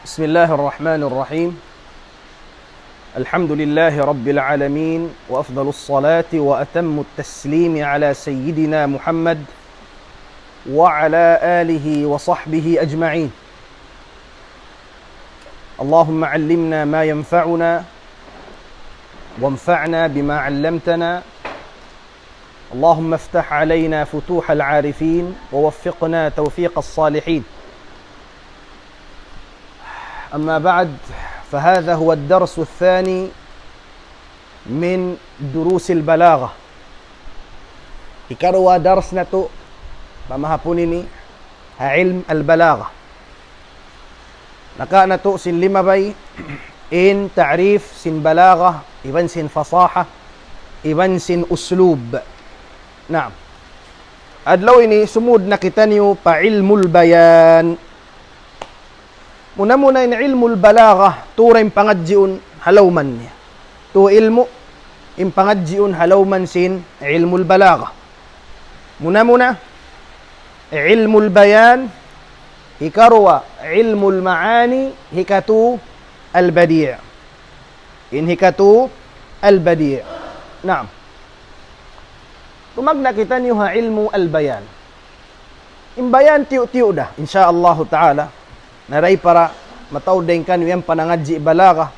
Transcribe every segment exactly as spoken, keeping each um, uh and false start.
بسم الله الرحمن الرحيم. الحمد لله رب العالمين، وأفضل الصلاة وأتم التسليم على سيدنا محمد وعلى آله وصحبه أجمعين. اللهم علمنا ما ينفعنا، وانفعنا بما علمتنا. اللهم افتح علينا فتوح العارفين، ووفقنا توفيق الصالحين. أما بعد، فهذا هو الدرس الثاني من دروس البلاغة. Hikaruwa dars natu' pa mahapun ini ha ilm al-balagha. Naka natu' sin limabay in ta'rif sin balagha, iban sin fasaha, iban sin uslub. Naam. Adlaw ini sumud na kitaniyu pa ilmul bayan. Muna-muna in ilmul balagha, tū ra in pangadjiun ha lawman niya. Tū ilmu' in pangadjiun ha lawman sin ilmul balagha. Muna-muna, ilmul bayan, hikaruwa, ilmul ma'ani, hikatū, al-badi'. In hikatū, al-badi'. Naam. Tumagna' kitaniyu ha ilmu al-bayan. In bayan tiyu'-tiyu' da, insya Allahu ta'ala. Na dayn para mataud dayn kaniyu yan panangadji' balagha.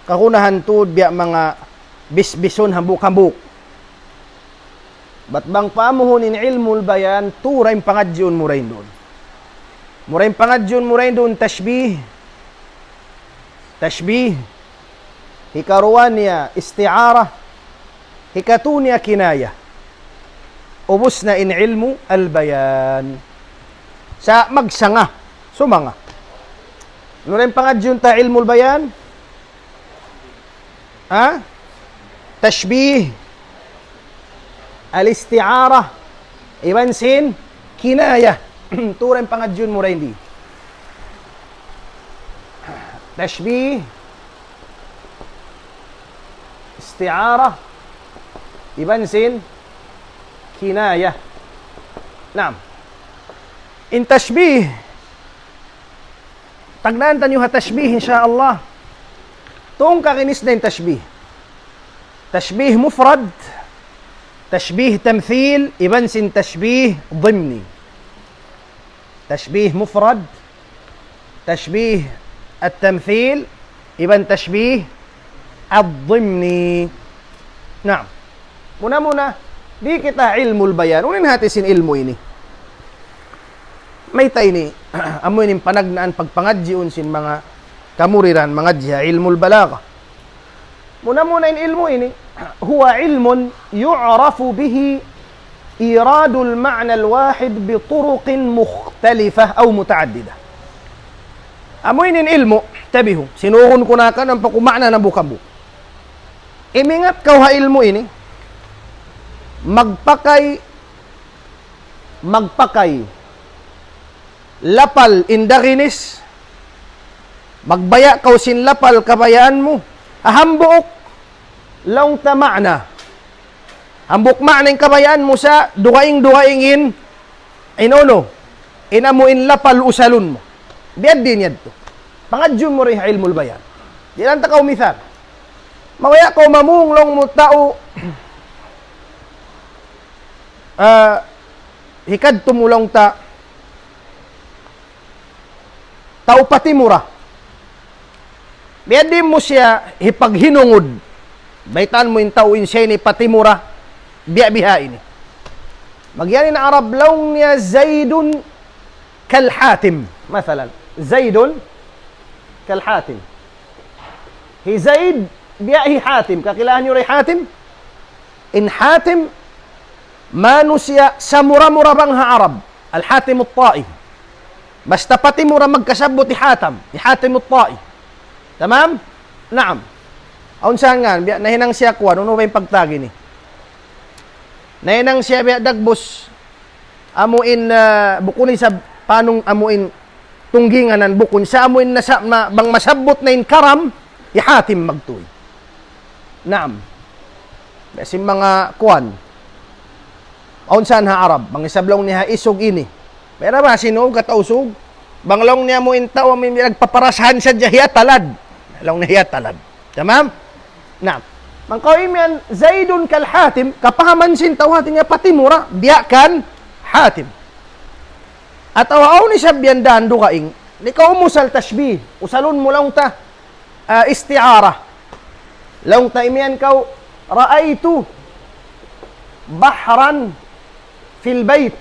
Kagunahan tuud biya' manga bisbisun hambuuk-hambuuk. Bat bang paamuhun in ilmul bayan, tū ra in pangadjiun mu dayn duun. Mura in pangadjiun mu dayn duun tashbih. Tashbih. Hikaruwa niya isti'arah. Hikatū niya kinaya. Ubus na in ilmu al-bayan. Sa' magsanga. Sumanga. Unu in pangadjiun ta ilmul bayan? Ha? Tashbih. Al-isti'arah. Iban sin kinaya. Tū ra in pangadjiun mu dayn di. Tashbih. Isti'arah. Iban sin kinaya. Naam. In tashbih. Tagnaan taniyu ha tashbih, insya Allah. Tungka kinis na in tashbih. Tashbih mufrad, tashbih tamthil, iban sin tashbih dimni. Tashbih mufrad, tashbih at-tamthil, iban tashbih ad-dimni. Naam. Muna-muna, di kita ilmul bayan. Unu in hati sin ilmu ini? Mayta' ini, amu ini panagnaan pagpangadjiun sin manga kamuriran mangadji' ha ilmul balagha. Muna-muna in ilmu ini, هو علم يعرف به إيراد المعنى الواحد بطرق مختلفة أو متعددة. Amu ini in ilmu, tabihu, sinugun ku na kan ampa ku ma'na na bukan bu. Imingat kaw ha ilmu ini, magpakay, magpakay lapal in daginis, magbaya' kaw sin lapal kabayaan mu, ha hambuuk laung ta ma'na. Hambuuk ma'na in kabayaan mu sa' dugaing-dugaing in, in unu, in amu in lapal usalun mu. Biya' diin yadtu. Pangadjiun mu ri ha ilmul bayan. Di' lang ta kaw misal. Mabaya' kaw mamung laung mu tau, ah, hikadtu mu laung ta, tau Patimura. Biya' diin mu siya hipaghinungud. Baytaan mu in tau in siya ini Patimura. Biya' biha ini. Magiyan in Arab laung niya Zaidun kal Hatim. Masalan, Zaidun kal Hatim. Hi Zaid, biya' hi Hatim. Kakilahan niyu ra hi Hatim? In Hatim, manusiya' samura-mura bang ha Arab. Al-Hatim At-Ta'i. Basta Patimura magkasabbut hi Hatam, hi Hatim At-Ta'i. Tamam? Naam. Awn sa ngan, biya' nahinang siya kuwan, unu ba in pagtawag ini? Nahinang siya biya' dagbus, amu in, ah, bukun isab panung amu in tungginganan bukun sa amu in nasa-, ma-, bang masabbut na in Karam, hi Hatim magtuy. Naam. Biya' sin manga kuwan. Awn sa ha Arab, bang isab laung niya ha Isug ini. Mayra ba Sinug, Katausug? Bang laung niya amu in tau amu in nagpaparasahan sadja, hiyatalad. Laung niya hiyatalad. Tamam? Na. Bang kaw imiyan, Zaidun kal Hatim, kapahaman sin tau hati niya pati mura, biya' kan Hatim. Atawa awn isab yan dan dugaing, di' kaw umusal tashbih, usalun mu laung ta, ah, isti'arah. Laung ta imiyan kaw, رأيت بحرا في البيت.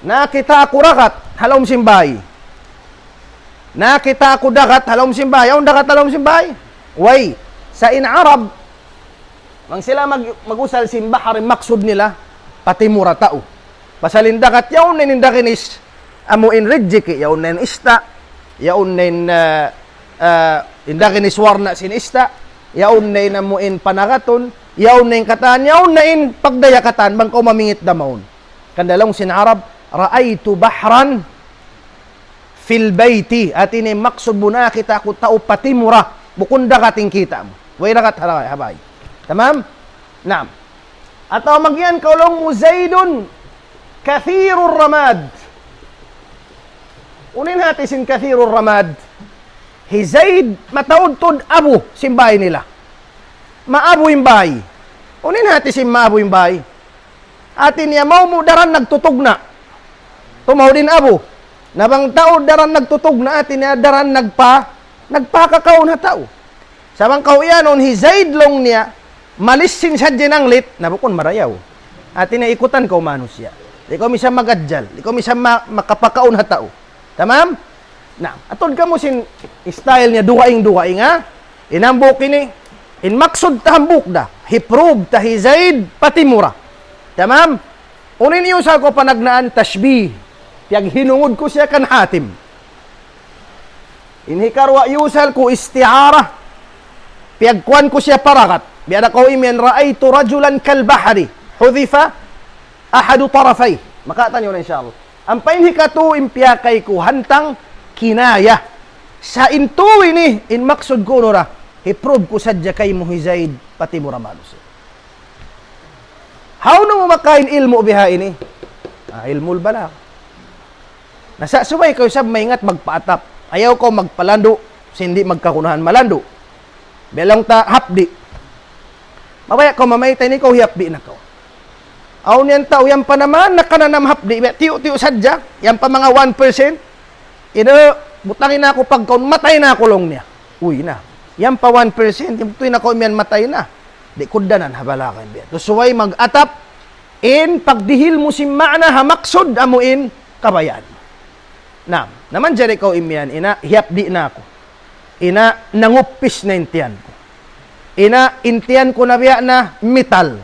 Nakakita' aku dagat ha lawm sin bāy. Nakakita' aku dagat ha lawm sin bāy. Awn dagat ha lawm sin bāy? Way. Sa' in Arab, bang sila mag-, mag-usal sin bahar, in maksud nila, pati mura tau. Pasal in dagat, yaun na in daginis, amu in rijiki', yaun na in ista', yaun na in, ah, ah, in daginis warna' sin ista', yaun na in amu in panagatun, yaun na in katan, yaun na in pagdaya katan, bang kaw mamingit da mawn. Hangkan da laung sin Arab, رأيت بحرا في البيت. Hati niya maksud mu nakakita' aku tau pati mura, bukun dagat in kita' mu. Way dagat ha, ha bāy. Tamam? Naam. Atawa magiyan kaw laung mu زيد كثير الرماد. Unu in hati sin كثير الرماد? Hi Zaid mataud-taud abu sin bāy nila. Maabu in bāy. Unu in hati sin maabu in bāy? Hati niya mawn mu daran nagtutugna'. Tumawd in abu. Na bang tau daran nagtutugna', hati niya daran nagpa-, nagpakakaun ha tau. Sa' bang kaw iyanun hi Zaid laung niya, malisin sadja in anglit, na bukun marayaw. Hati niya ikutan kaw manusiya'. Di' kaw misan magadjal, di' kaw misan ma-, makapakaun ha tau. Tamam? Na, atud kamu sin style niya dugaing-dugaing, ha? In hambuuk ini, in maksud ta hambuuk da, hi-prove ta hi Zaid pati mura. Tamam? Unu in iyusal ku panagnaan tashbih, piyaghinungud ku siya kan Hatim. In hikaruwa iyusal ku isti'arah, piyagkuwan ku siya pa dagat. Biya' da kaw imiyan, رأيت رجلا كالبحر حذف أحد طرفيه. Makataniyu na, insya Allah. Ampa in hikatū in piyakay ku hantang kinaya. Sa' in tū ini, in maksud ku unu ra, hi-prove ku sadja kaymu hi Zaid pati mura manusiya'. Hawnu mu makain ilmu' biha ini? Ah, ilmul balagha. Na sa' subay kaw isab maingat magpaatap. Ayaw kaw magpalandu', sin di' magkagunahan malandu'. Bilang ta hapdi'. Mabaya' kaw mamayta' ini kaw hiyapdi' na kaw. Awn yan tau, yan pa naman nakananam hapdi', biya' tiyu'-tiyu' sadja, yan pa manga one percent. Ina, butangin na aku pagkaun, matay na aku laung niya. Uy na. Yan pa one percent, yan tuy na kaw miyan matay na. Di' kugdanan ha balagha yan biya'. Tuud subay mag-atap, in pagdihil mu sin ma'na ha maksud amu in kabayaan. Na, na manjari kaw imiyan, ina, hiyapdi' na aku. Ina, nangupis na in tiyan ku. Ina, in tiyan ku na biya' na metal.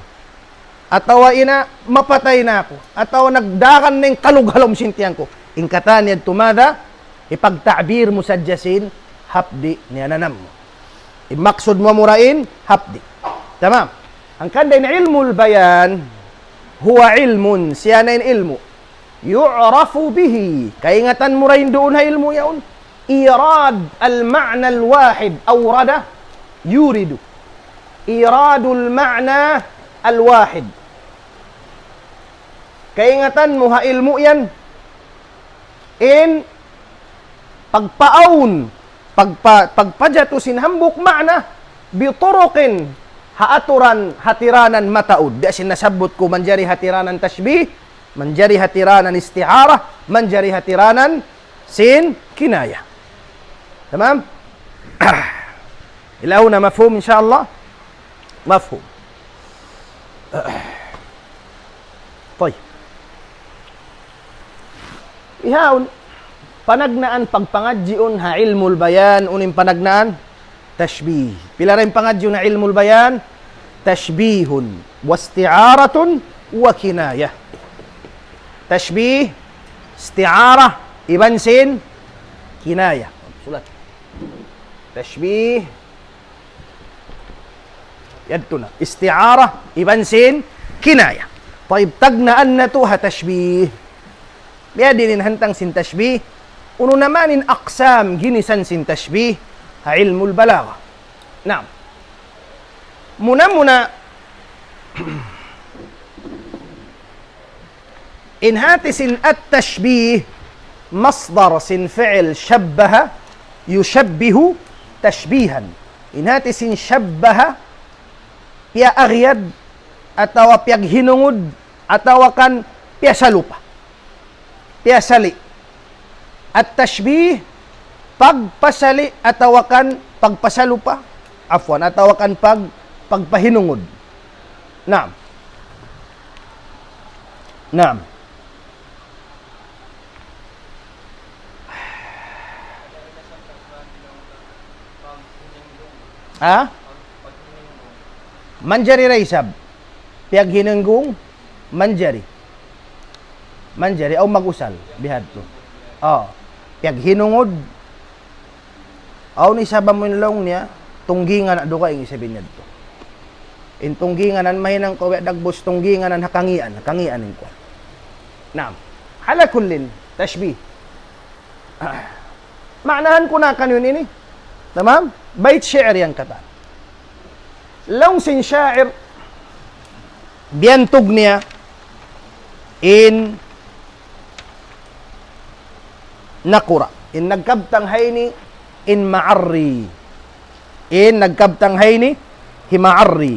Atawa ina, mapatay na aku. Atawa nagdagan na in kalug ha lawm sin tiyan ku. In katan yadtu mada, hipagta'bir mu sadja sin hapdi' niya nanam mu. In maksud mu amura in hapdi'. Tamam. Hangkan da in ilmul bayan, huwa ilmun, siya na in ilmu'. يعرف به. Kaingatan mu ra in duun ha ilmu' yaun. إيراد المعنى الواحد أورد يورد. إيراد المعنى الواحد. Kaingatan mu ha ilmu' yan, in pagpaawn, pagpa-, pagpajatu sin hambuuk ma'na, بطرق, ha aturan, hatiranan mataud. Biya' sin nasabbut ku, manjari hatiranan tashbih, manjari hatiranan isti'arah, manjari hatiranan sin kinaya. Tamam? Ila huna mafhum, insya Allah? Mafhum. Tayyib. Bihaun, panagnaan pagpangadjiun ha ilmul bayan, unu in panagnaan? Tashbih. Pila ra in pangadjiun ha ilmul bayan? Tashbihun, wasti'aratun, wa kinayah. Tashbih, isti'arah, iban sin kinayah. Sulat. Tashbih, yadtu na. Isti'arah, iban sin kinayah. Tayyib, tagnaan natu' ha tashbih. Biya' diin in hantang sin tashbih? Unu na man in aqsam, ginisan sin tashbih ha ilmul balagha? Naam. Muna-muna, in hati sin at-tashbih, Masdar sin fi'il shabbaha, yushabbihu tashbihan. In hati sin shabbaha, piyaagyad atawa piyaghinungud atawa kan piyasalupa. Piyasali. At-tashbih, pagpasali atawa kan pagpasalupa. Afwan, atawa kan pag-, pagpahinungud. Naam. Naam. Ha? Manjari da isab. Piyaghinungud, manjari. Manjari, aw mag-usal, bihadtu. Oh, piyaghinungud, aw ni sabab mu in laung niya, tunggingan na dugaing isab in yadtu. In tunggingan na mahinang kaw ya dagbus tunggingan na ha kangian, ha kangian in kuwan. Naam. Ala kullin, tashbih. Maanahan ku na kaniyu ini. Tamam? Bait syi'r yan katan. Laung sin syair, biyantug niya in nakura'. In nagkabtang ha ini, in ma'arri. In nagkabtang ha ini, hi ma'arri.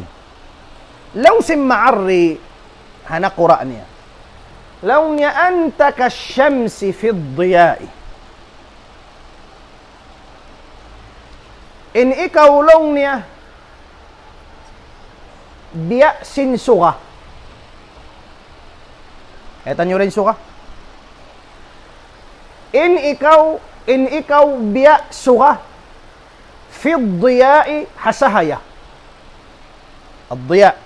Laung sin ma'arri, ha nakura' niya. Laung niya, أنت كالشمس في الضياء. In ikaw laung niya, biya' sin suga. Kaitan niyu in suga? In ikaw, in ikaw biya' suga. في الضياء, ha sahaya. الضياء.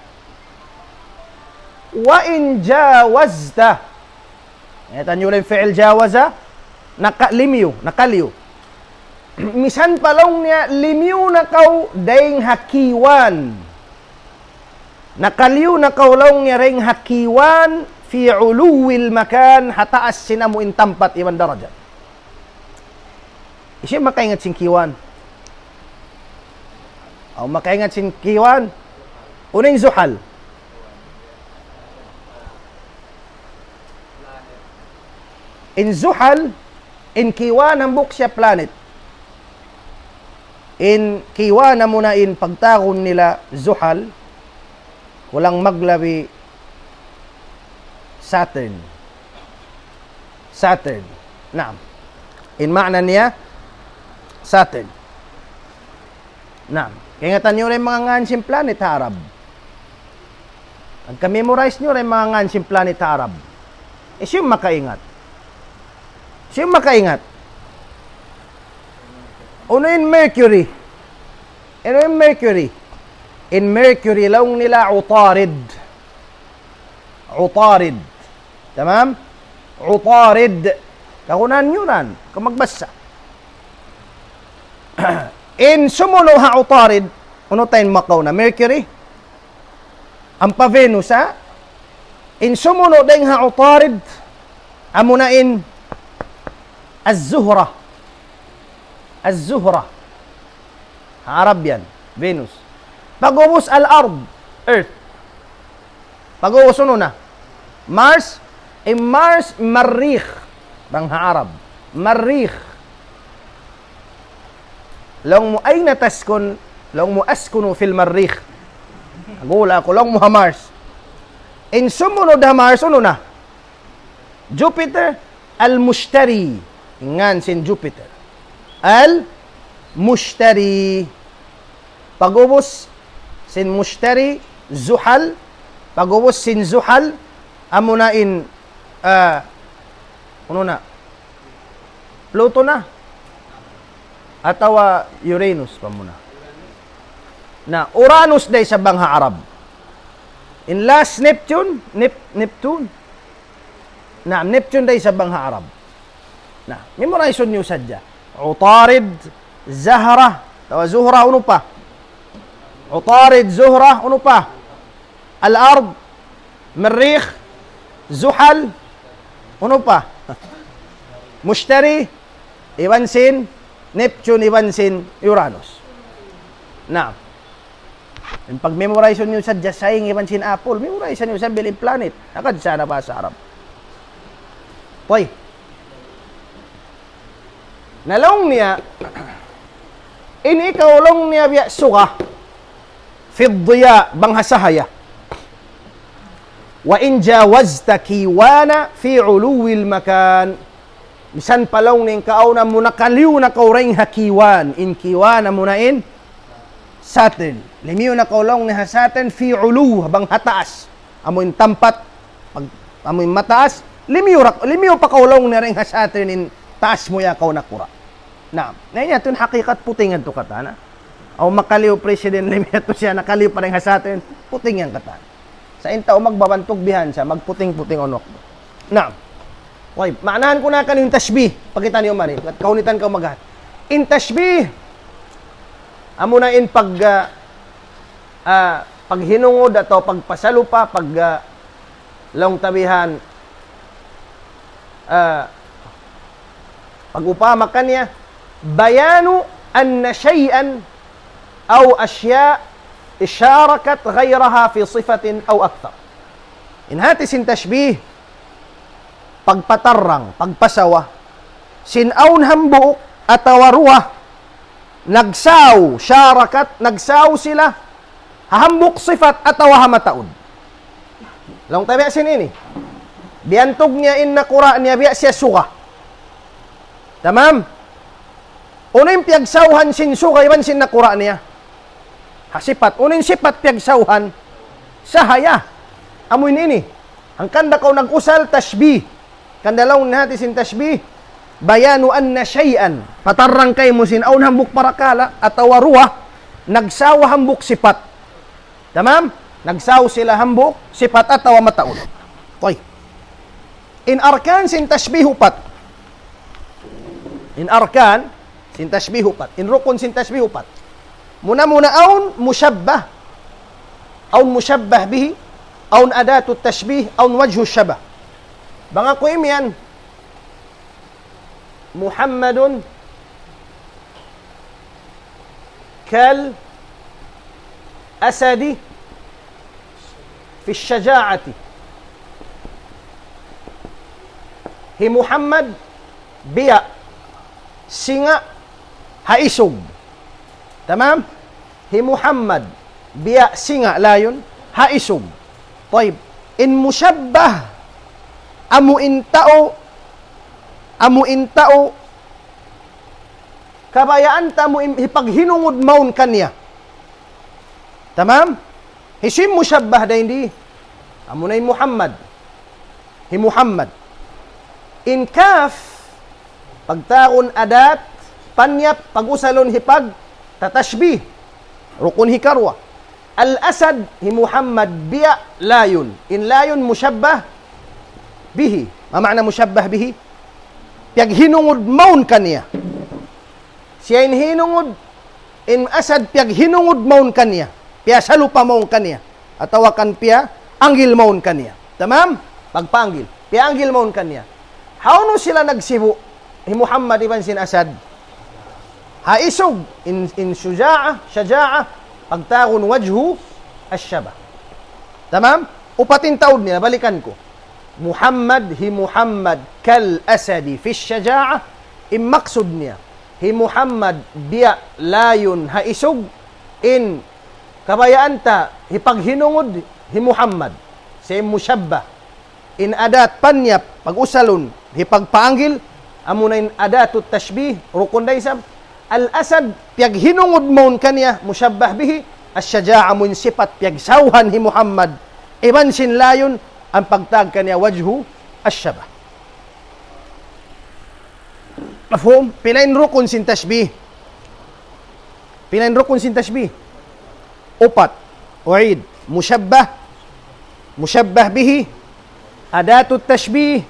وإن جاوزت. Kaitan niyu in fi'il jawaza, nakalimiyu, nakaliyu. Misan pa laung niya, limiyu na kaw dayn ha kiwan. Nakaliyu na kaw laung niya dayn ha kiwan, في علو المكان, ha taas sin amu in tampat iban darajat. Hisiyu makaingat sin kiwan? Aw makaingat sin kiwan? Unu in Zuhal? In Zuhal, in kiwan hambuuk siya planet. In kiwan amuna in pagtawagun nila Zuhal, kulang maglabi Saturn. Saturn. Naam. In maana niya, Saturn. Naam. Kaingatan niyu in manga ngan sin planet ha Arab. Pagka-memorize niyu in manga ngan sin planet ha Arab. Hisiyu makaingat? Hisiyu makaingat? Unu in Mercury? Unu in Mercury? In Mercury, laung nila Utarid. Utarid. Tamam? Utarid. Kakunan niyu yan, kaw magbasa. In sumunu' ha Utarid, unu ta in makauna? Mercury? Ampa Venus, ha? In sumunu' dayn ha Utarid, amuna in Az-Zuhra. Az-Zuhra. Ha Arab yan, Venus. Pag'ubus Al-Ard, Earth. Pag'ubus unu na? Mars, in Mars, Marrikh. Bang ha Arab. Marrikh. Laung mu, أين تسكن؟ Laung mu, أسكن في المريخ. Nagula aku, laung mu ha Mars. In sumunud ha Mars, unu na? Jupiter, Al-Mushtari. Ngan sin Jupiter. Al-Mushtari. Pag'ubus sin Mushtari, Zuhal. Pag'ubus sin Zuhal, amuna in, ah, unu na? Pluto na? Atawa Uranus pa muna? Na, Uranus da isab bang ha Arab. In last Neptune, Nep-, Neptune. Na, Neptune da isab bang ha Arab. Na, memorize niyu sadja. Utarid, Zahra, atawa Zuhra, unu pa? Utarid, Zuhra, unu pa? Al-Ard, Marrikh, Zuhal, unu pa? Mushtari, iban sin Neptune, iban sin Uranus. Na, in pag-memorize niyu sadja saing iban sin apple, memorize niyu sa bilang planet. Agad sana bahasa Arab. Tayyib. Na laung niya, ini kaw laung niya biya' suga, في الضياء, bang ha sahaya. وإن جاوزت كيوان في علو المكان. Misan pa laung niya in kaw na mu nakaliyu na kaw dayn ha kiwan, in kiwan amuna in Saturn. Limiyu na kaw laung niya ha Saturn في علو, bang ha taas. Amu in tampat, pag, amu in mataas, limiyu ra, limiyu pa kaw laung niya dayn ha Saturn in taas mu ya kaw nakura'. Naam. Na ini yadtu in hakikat puting yadtu katan. Aw makaliyu president limiyu yadtu siya nakaliyu pa dayn ha Saturn, puting yan katan. Sa' in tau magbabantug bihan siya, magputing-puting unu. Naam. Way, maanahan ku na kaniyu in tashbih. Pakita' niyu mari. Kahunitan kaw maghat. In tashbih, amuna in pag, ah, ah, paghinungud atawa pagpasalupa, pag, ah, laung ta bihan, ah, pag-upama kaniya, بيان أن شيئا أو أشياء شاركت غيرها في صفة أو أكثر. In hati sin tashbih, pagpatarrang, pagpasawa, sin awn hambuuk atawa duwa, nagsaw, sharakat, nagsaw sila, ha hambuuk sifat atawa ha mataud. Laung ta biya' sin ini. Biyantug niya in nakura' niya biya' siya suga. Tamam? Unu in piyagsawhan sin suga iban sin nakura' niya? Ha sipat. Unu in sipat piyagsawhan? Sahaya. Amu in ini. Hangkan da kaw nag-usal tashbih. Hangkan da laung niya hati sin tashbih. بيان أن شيئا. Patarrang kaymu sin awn hambuuk parakala' atawa duwa nagsaw ha hambuuk sipat. Tamam? Nagsaw sila hambuuk sipat atawa mataud. Tayyib. In arkan sin tashbih upat. In arkan sin tashbih upat. In rukun sin tashbih upat. Muna-muna awn mushabbah. Awn mushabbah bihi. Awn adatu tashbih. Awn wajhu shabah. Bang aku imiyan, محمد كالأسد في الشجاعة. Hi Muhammad biya' singa' ha isug. Tamam? Hi Muhammad biya' singa', lion, ha isug. Tayyib. In mushabbah, amu in tau, amu in tau, kabayaan ta amu in hipaghinungud mawn kaniya. Tamam? Hisiyu in mushabbah dayn di? Amuna in Muhammad. Hi Muhammad. In kaf, pagtawagun adat, panyap, pag-usalun hipagtatashbih. Rukun hikaruwa. Al-Asad, hi Muhammad biya' lion. In lion mushabbah bihi. Ma ma'na mushabbah bihi? Piyaghinungud mawn kaniya. Siya in hinungud, in asad piyaghinungud mawn kaniya. Piyasalupa mawn kaniya. Atawa kan piyaanggil mawn kaniya. Tamam? Pagpaanggil. Piyaanggil mawn kaniya. Hawnu sila nagsibu'? Hi Muhammad iban sin asad. Ha isug, in, in shuja'a, shaja'a, pagtawagun wajhu ash-shabah. Tamam? Upat in taud nila, balikan ku. Muhammad, hi Muhammad كالأسد في الشجاعة, in maksud niya, hi Muhammad biya' lion ha isug, in kabayaan ta hipaghinungud hi Muhammad, sa' in mushabbah, in adat panyap, pag-usalun, hipagpaanggil, amuna in adatut tashbih, rukun da isab. Al-asad, piyaghinungud mawn kaniya, mushabbah bihi, ash-shaja'a, amu in sipat piyagsawhan hi Muhammad iban sin lion, in pagtawag kaniya wajhu ash-shabah. Mafhum? Pila in rukun sin tashbih? Pila in rukun sin tashbih? Upat. U'id. Mushabbah. Mushabbah bihi. Adatut tashbih.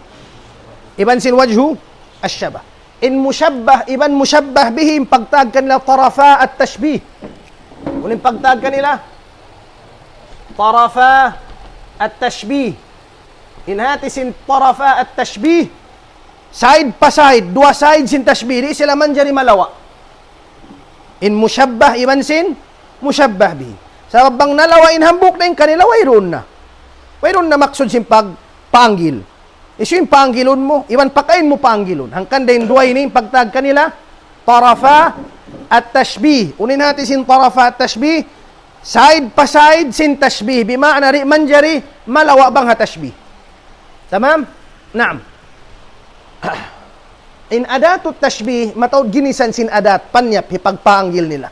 Iban sin wajhu ash-shabah. In mushabbah, iban mushabbah bihi, in pagtawag kanila tarafa at-tashbih. Unu in pagtawag kanila? Tarafa at-tashbih. In hati sin tarafa at-tashbih, side pa side, duwa side sin tashbih, di' sila manjari malawa'. In mushabbah iban sin mushabbah bihi. Sabab bang nalawa' in hambuuk dayn kanila, wayruun na. Wayruun na maksud sin pagpaanggil. Hisiyu in paanggilun mu, iban pakain mu paanggilun. Hangkan da in duwa ini in pagtawag kanila, طرفا التشبيه. Unu in hati sin طرفا التشبيه? Side pa side sin tashbih. Bima'na di' manjari malawa' bang ha tashbih. Tamam? Naam. In adatut tashbih, mataud ginisan sin adat, panyap hipagpanggil nila.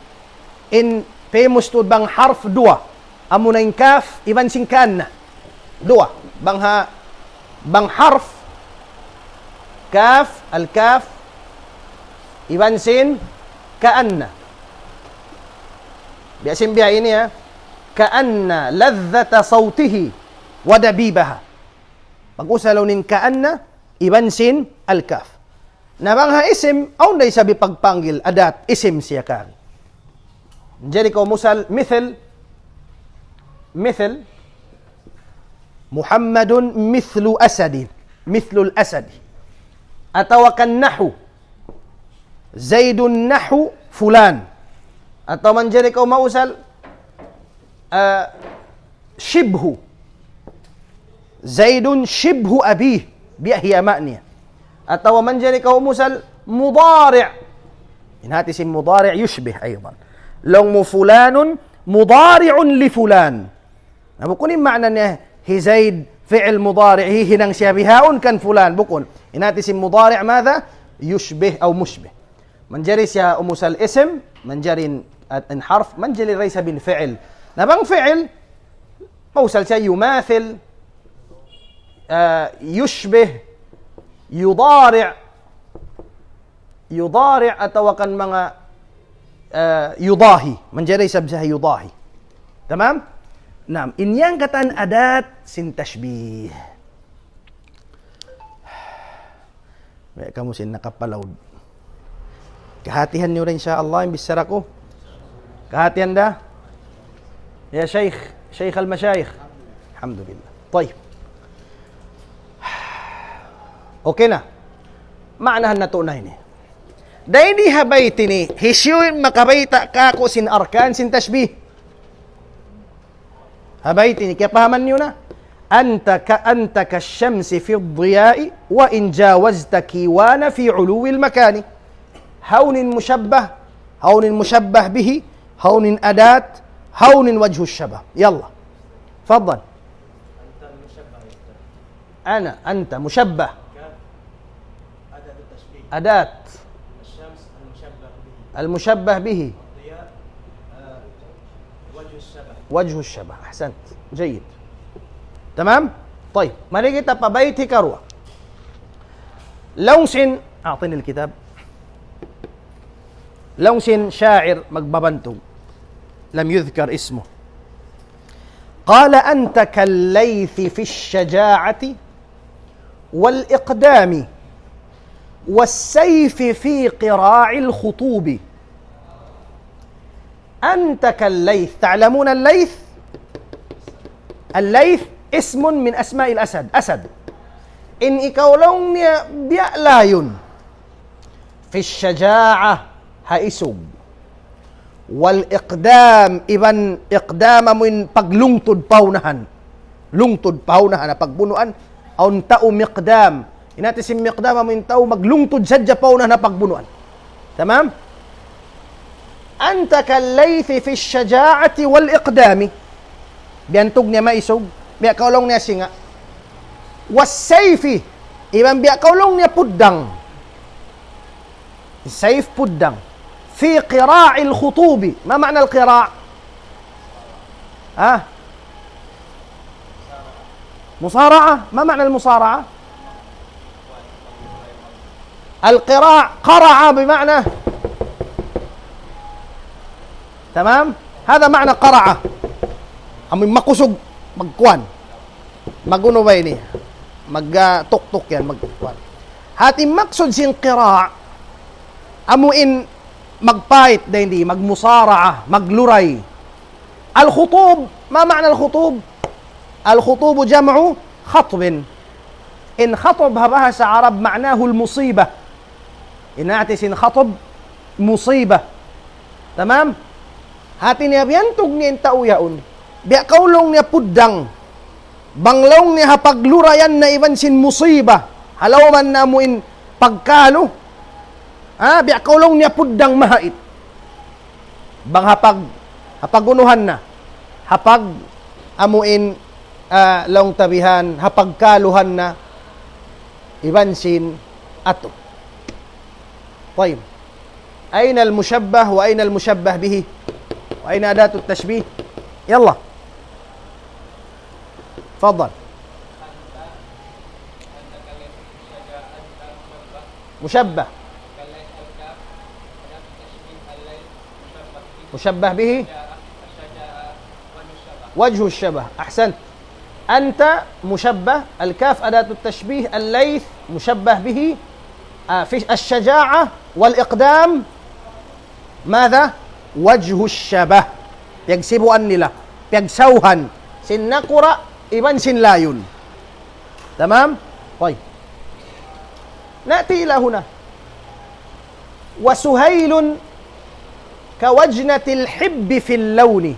In famous tuud bang harf duwa, amuna in kaf, iban sin كأن. Duwa, bang ha, bang harf, kaf, al-kaf, iban sin كأن. Biya' sin biya' ini, ha. كأن لذة صوته ودبيبها. Pag-usal laung in كأن, iban sin al-kaf. Na bang ha isim, awn da isab hipagpanggil, adat, isim siya kan. Jari kaw musal, مثل, مثل, محمد مثل أسد, مثل الأسد. Atawa kan نحو, زيد نحو فلان. Atawa manjari kaw mausal, ah, شبه. زيد شبه أبيه. Biya' hi ama' niya. Atawa manjari kaw musal مضارع. In hati sin مضارع يشبه أيضا. Laung mu فلان مضارع لفلان. Na bukun in ma'na niya, hi Zaid fi'il mudari', hihinang siya bihaun kan fulan, bukun. In hati sin مضارع ماذا؟ يشبه أو مشبه. Manjari siya umusal isim, manjari in, in harf, manjari da isab in fi'il. Na bang fi'il, mausal siya يماثل, ah, يشبه, يضارع, يضارع atawa kan manga, ah, يضاهي. Manjari isab siya يضاهي. Tamam? Naam, in yan katan adat sin tashbih. Biya' kamu sin nakapalaud. Kahatihan niyu da, insya Allah, in bichara ku. Kahatihan da? Ya Shaykh, Shaykh al-Mashayikh. Alhamdulillah. Tayyib. Okay na. Maanahan natu' na ini. Dayn di ha bayt ini, hisiyu in makabayta' kāku' sin arkan sin tashbih? Ha bayt ini, kiyapahaman niyu na? أنت ك-، أنت كالشمس في الضياء وإن جاوزت كيوان في علو المكان. Hawnu in mushabbah, hawnu in mushabbah bihi, hawnu in adat, hawnu in wajhu shabah. Yalla. Faddal. أنا، أنت، مشبه. أداة. المشبه به. وجه الشبه. أحسنت. جيد. Tamam? Tayyib. Mari kita pa bayt hikaruwa. Laung sin, أعطني الكتاب. Laung sin sha'ir magbabantug. لم يذكر اسمه. قال: أنت كالليث في الشجاعة والإقدام والسيف في قراع الخطوب. أنت كالليث. تعلمون الليث؟ الليث اسم من أسماء الأسد. Asad. In ikaw laung niya biya' layun. في الشجاعة, ha isug. والإقدام, iban iqdam amu in paglungtud pa unahan. Lungtud pa unahan ha pagbunuan. Awn tau miqdam. In hati sin miqdam amu in tau maglungtud sadja pa unahan ha pagbunuan. Tamam? أنت كالليث في الشجاعة والإقدام. Biyantug niya maisug, biya' kaw laung niya singa'. والسيف, iban biya' kaw laung niya puddang. Sayf puddang. في قراع الخطوب. ما معنى القراع؟ ها؟ مصارعة. ما معنى المصارعة؟ القراع، قرع بمعنى، تمام؟ هذا معنى قرع. Amu in makusug, magkuan. Mag-unu ba ini? Mag, ah, tuktuk yan, magkuan. Hati maksud sin qira', amu in magpait da ini, magmusara'a, magluray. الخطوب، ما معنى الخطوب؟ الخطوب جمع خطب. In khatab ha bahasa Arab معناه المصيبة. In hati sin khatab, musibah. Tamam? Hati niya biyantug niya in tau yaun. Biya' kaw laung niya puddang. Bang laung niya ha paglurayan na iban sin musibah. Ha lawm na amu in pagkalu. Ah, biya' kaw laung niya puddang mahait. Bang ha pag, ha pag-unuhan na. Ha pag amuin, ah, laung ta bihan, ha pagkaluhan na. Iban sin atu. طيب. أين المشبه وأين المشبه به؟ وأين أداة التشبيه؟ يلا. تفضل. مشبه. مشبه به. وجه الشبه. أحسنت. أنت مشبه. الكاف أداة التشبيه. الليث مشبه به. آه، في الشجاعة والإقدام. ماذا؟ وجه الشبه. Piyagsibuan nila. Piyagsawhan. Sin nakura', iban sin layun. تمام؟ طيب. نأتي إلى هنا. وسهيل كوجنة الحب في اللون،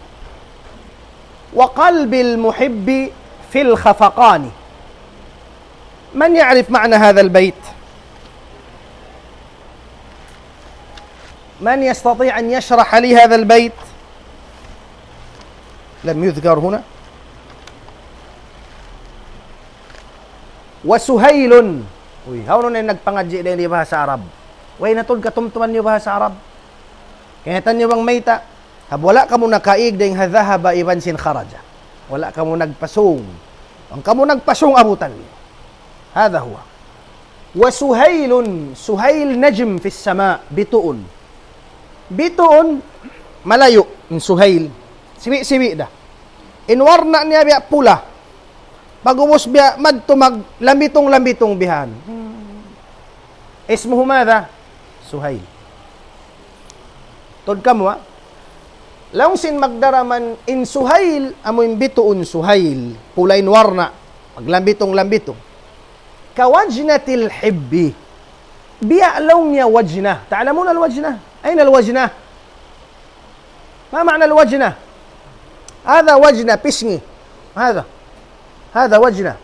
وقلب المحب في الخفقان. من يعرف معنى هذا البيت؟ من يستطيع أن يشرح لي هذا البيت؟ لم يذكر هنا. وسهيل. Uy, hawnu na in nagpangadji' dayn di bahasa Arab? Way na tuud katumtuman niyu bahasa Arab? Kingatan niyu bang mayta'? Hab wala' kamu nakaig dayn ha ذهب iban sin خرج. Wala' kamu nagpasung. Bang kamu nagpasung, abutan niyu. هذا هو. وسهيل، سهيل نجم في السماء, bituun. Bituun, malayu', in Suhayl. Siwi'-siwi' da. In warna' niya biya' pula. Pag'ubus biya' madtu maglambitung-lambitung bihan. اسمه ماذا؟ سهيل. Tuud kamu, ha? Laung sin magdaraman in Suhayl, amu in bituun Suhayl, pula in warna', maglambitung-lambitung. كوجنة الحب. Biya' laung niya wajnah. تعلمون الوجنة؟ أين الوجنة؟ ما معنى الوجنة؟ هذا وجنة, pisngi. هذا. هذا وجنة.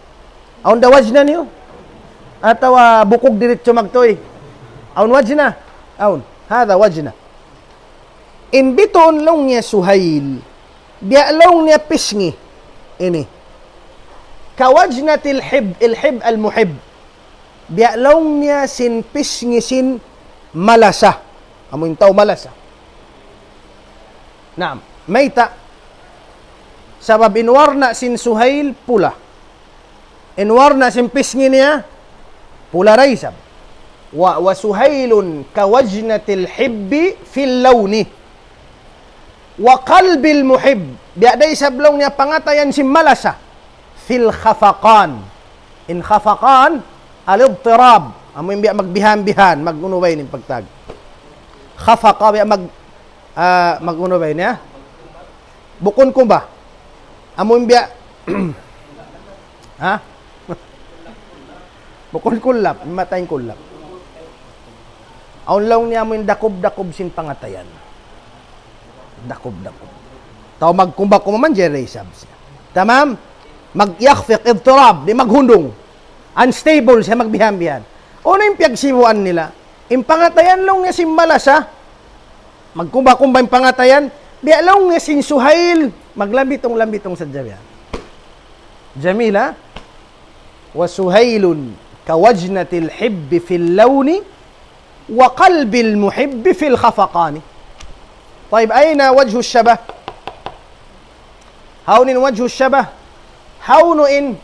Awn da wajnah niyu? Atawa bukug diritsu magtuy? Awn wajnah? Awn. هذا وجنة. In bituun laung niya Suhayl, biya' laung niya pisngi. Ini. كوجنة الحب، الحب المحب. Biya' laung niya sin pisngi sin malasa. Amu in tau malasa. Naam. Mayta'? Sabab in warna' sin Suhayl pula. In warna' sin pisngi niya pula da isab. و، وسهيل كوجنة الحب في اللون. وقلب المحب. Biya' da isab laung niya pangatayan sin malasa. في الخفقان. In khafaqan, الاضطراب. Amu in biya' magbihan-bihan, mag-unu ba ini in pagtawag? Khafaqa biya' mag-, ah, mag-unu ba ini, ha? Bukun kumba. Amu in biya', ha? Bukun kullap, matayn kullap. Awn laung niya amu in dakub-dakub sin pangatayan. Dakub-dakub. Tau magkumba-kumba man, jari isab siya. Tamam? Mag-yakhfiq, idtirab, di' maghundung. Unstable siya, magbihan-bihan. Unu in piyagsibuan nila? In pangatayan laung niya sin malasa, magkumba-kumba in pangatayan, biya' laung niya sin Suhayl, maglambitung-lambitung sadja biya'. Jamila, وسهيل كوجنة الحب في اللون وقلب المحب في الخفقان. طيب، أين وجه الشبه؟ Hawnu in وجه الشبه? Hawnu in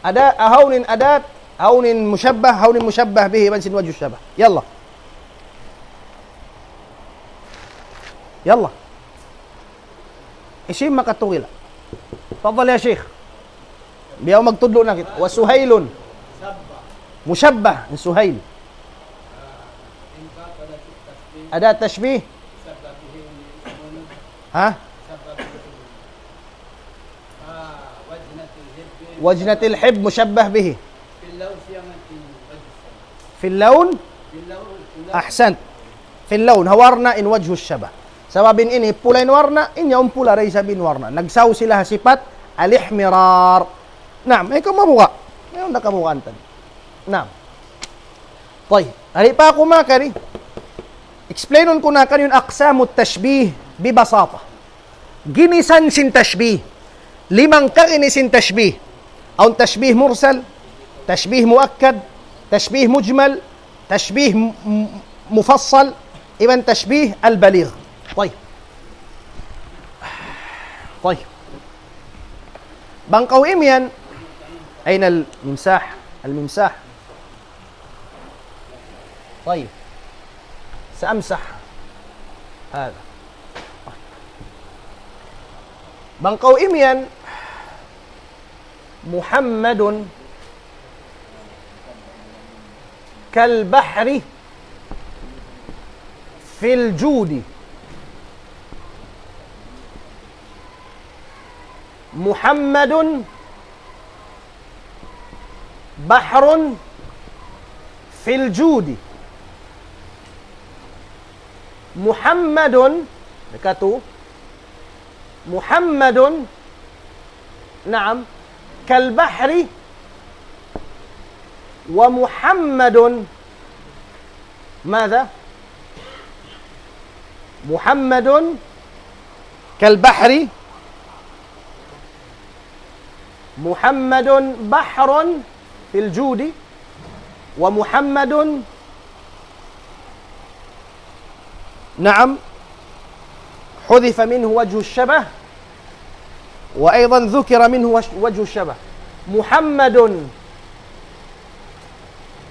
ada-, hawnu in adat, hawnu in mushabbah, hawnu in mushabbah bihi, iban sin وجه الشبه. Yalla. Yalla. Isim makatugil. Tafadhal ya Sheikh. Biya' magtudlu' na kita. وسهيل. Mushabbah, in Suhayl. Ada tashbih? Ha? وجنة الحب mushabbah bihi. في اللون؟ أحسنت. في اللون. Ha warna' in وجه الشبه. Sabab in ini pula in warna', in yaun pula da isab in warna'. Nagsaw sila ha sipat al-ihmirar. Naam, ikaw mabuga'. Mayta' kabugaan ta? Naam. Tayyib. Ari pa aku makari. Explainun ku na kaniyu in aqsamut tashbih bibasata. Ginisan sin tashbih. Limang kaginis sin tashbih. Awn tashbih mursal, tashbih muakkad, tashbih mujmal, tashbih m-, m-, mufassal, iban tashbih al-baligh. Tayyib. Tayyib. Bang kaw imiyan, أين الممساح؟ الممساح. طيب. سأمسح هذا. Bang kaw imiyan, محمد كالبحر في الجود. محمد بحر في الجود. محمد, nakatu, محمد, نعم, كالبحر, ومحمد ماذا؟ محمد كالبحر، محمد بحر في الجود، ومحمد، نعم، حذف منه وجه الشبه، وأيضًا ذكر منه وش-، وجه الشبه. محمد،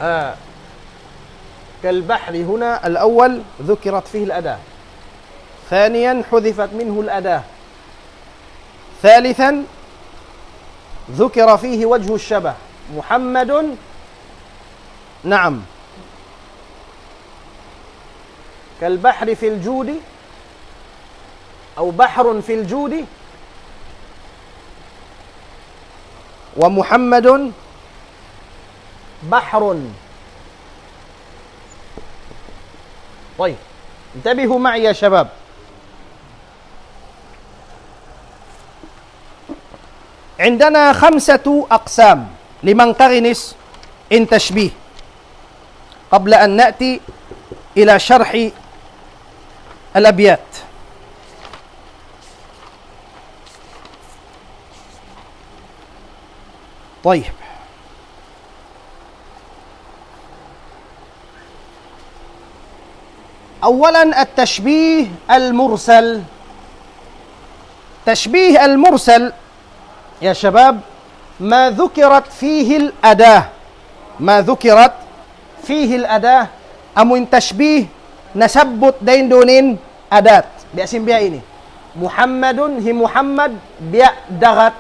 آه، كالبحر هنا الأول ذكرت فيه الأداة، ثانيًا حذفت منه الأداة، ثالثًا ذكر فيه وجه الشبه. محمد، نعم، كالبحر في الجود، أو بحر في الجود، ومحمد بحر. طيب، انتبهوا معي يا شباب. عندنا خمسة أقسام, limang kaginis in tashbih, قبل أن نأتي إلى شرح الأبيات. طيب. أولًا التشبيه المرسل. تشبيه المرسل يا شباب، ما ذكرت فيه الأداة. ما ذكرت فيه الأداة. Amu in tashbih nasabbut dayn duun in adat. Biya' sin biya' ini. Muhammadun, hi Muhammad, biya' dagat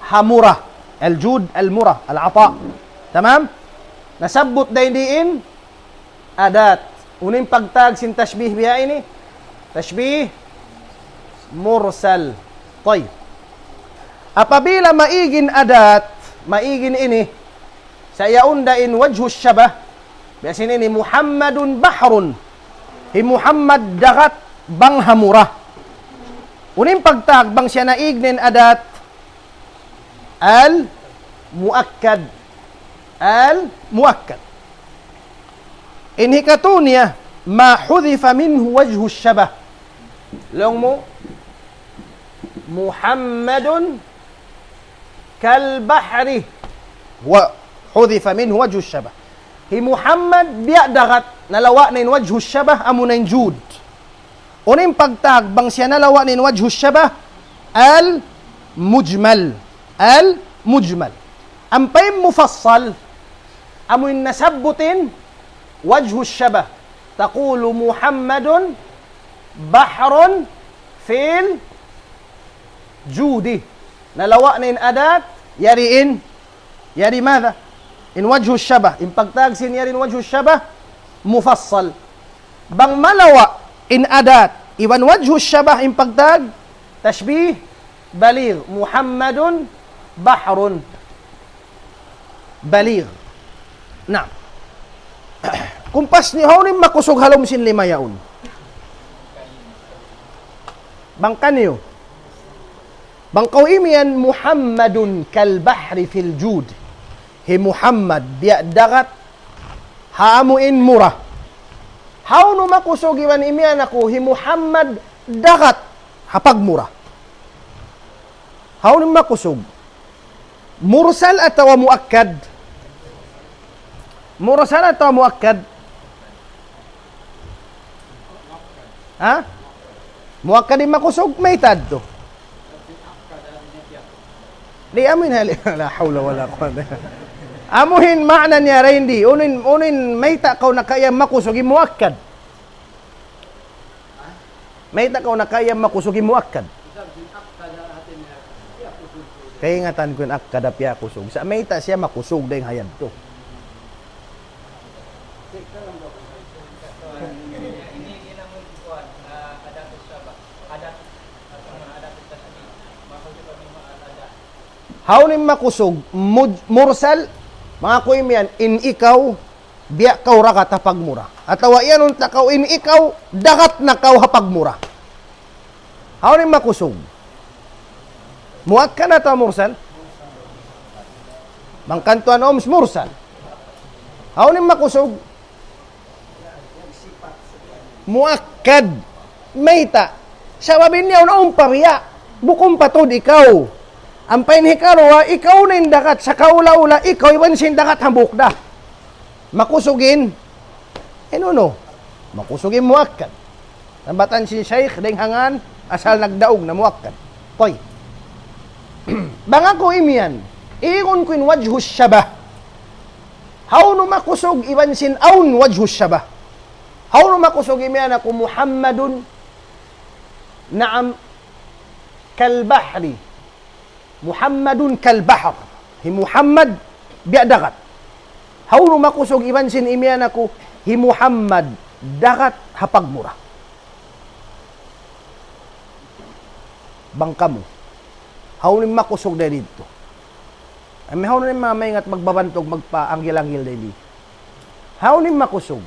ha mura. Al-jud, al-mura, al-ata. Tamam? Nasabbut dayn di in adat. Unu in pagtawag sin tashbih biya' ini? Tashbih mursal. Tayyib. Apabila maig in adat, maig in ini, sa' yaun da in wajhu shabah, biya' sin ini, Muhammadun bahrun. Hi Muhammad dagat bang ha mura. Unu in pagtawag bang siya naig na in adat? Al-muakkad. Al-muakkad. In hikatu niya, ma hudhifa minhu wajhu shabah. Laung mu, Muhammadun kal bahri. Wa hudhifa minhu wajhu shabah. Hi Muhammad biya' dagat, nalawa' na in wajhu shabah, amuna in jud. Unu in pagtawag bang siya nalawa' na in wajhu shabah? Al-mujmal. Al-mujmal. Ampa in mufassal, amu in nasabbut in wajhu shabah. Taqulu Muhammadun bahrun fil judi. Nalawa' na in adat, yari in, yari madha? In wajhu shabah. In pagtawag sin yari in wajhu shabah, mufassal. Bang malawa' in adat iban wajhu shabah in pagtawag, tashbih baligh. Muhammadun bahrun. Baligh. Na. Kumpas niyu, hawnu in makusug ha lawm sin lima yaun? Bang kaniyu. Bang kaw imiyan Muhammadun kal bahri fil jud. Hi Muhammad biya' dagat Ha amu in mura. Hawnu makusug iban imiyan aku hi Muhammad dagat ha pagmura? Hawnu makusug? Mursal atawa muakkad? Mursal atawa muakkad? Ha? Muakkad in makusug, mayta' yadtu? Di' amuin hali, la hawla wala quwwata. Amuin maana niya ra in di. Unu in, unu in mayta' kaw nakaiyam makusug in muakkad? Mayta' kaw nakaiyam makusug in muakkad? Kaingatan ku in akkada piyakusug. Sa' mayta' siya makusug dayn ha yadtu? Hawnu in makusug, muj-, mursal, manga kuy miyan, in ikaw, biya' kaw dagat ha pagmura. Atawa iyanun ta kaw in ikaw, dagat na kaw ha pagmura. Hawnu in makusug? Muakkad atawa mursal? Bang kan tuwan Oms mursal. Hawnu in makusug? Muakkad. Mayta'? Sabab in yaun awn pa biya'. Bukun pa tuud ikaw. Ampa in hikaruwa, ikaw na in dagat sa kaula-ula, ikaw iban sin dagat hambuuk da. Makusug in, in unu? Makusug in muakkad. Tambatan sin Shaykh, dayn ha ngan, asal nagdaug na muakkad. Tayyib. Bang aku imiyan, igun ku in wajhu shabah. Hawnu makusug iban sin awn wajhu shabah? Hawnu makusug imiyan aku Muhammadun, naam, kal bahri. Muhammadun kal bahr. Hi Muhammad biya' dagat. Hawnu makusug iban sin imiyan aku, hi Muhammad dagat ha pagmura. Bang kamu. Hawnu in makusug dayn didtu? Amu hawnu in manga maingat magbabantug, magpaanggil-anggil dayn di? Hawnu in makusug?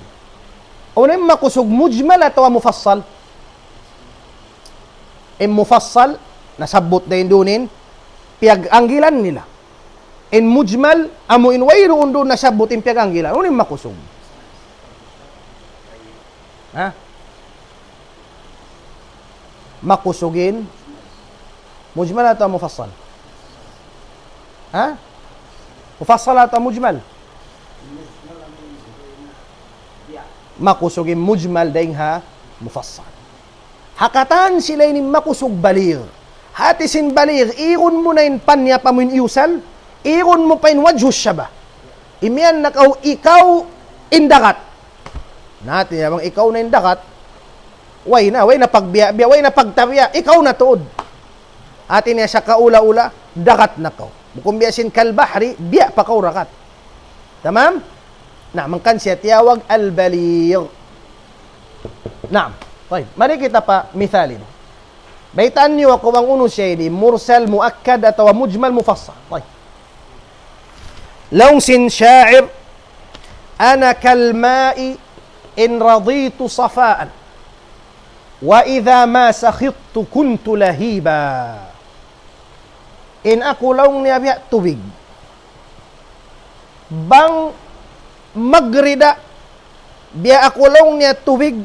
Hawnu in makusug, mujmal atawa mufassal? In mufassal, nasabbut dayn duun in piyag-anggilan nila. In mujmal, amu in wayruun duun nasabbut in piyag-anggilan. Hawnu in makusug? Ha? Makusug in mujmal atawa mufassal? Ha? Mufassal atawa mujmal? Makusug in mujmal dayn ha mufassal. Ha katan sila ini makusug baligh. Hati sin baligh, igun mu na in panyap amu in iyusal, igun mu pa in wajhu shabah. Imiyan na kaw ikaw in dagat. Na, hati niya bang ikaw na in dagat, way na, way na pagbiya'-biya', way na pagtabiya', ikaw na tuud. Hati niya sa kaula-ula, dagat na kaw. Bukun biya' sin kal bahri, biya' pa kaw dagat. Tamam? Na, hangkan siya tiyawag al-baligh. Naam. Tayyib. Mari kita pa misalin. Baytaan niyu aku bang unu siya ini, mursal, muakkad, atawa mujmal, mufassal. Tayyib. Laung sin sha'ir, أنا كالماء إن رضيت صفاء وإذا ما سخطت كنت لهيبا. In aku laung niya biya' tubig. Bang magrida, biya' aku laung niya tubig,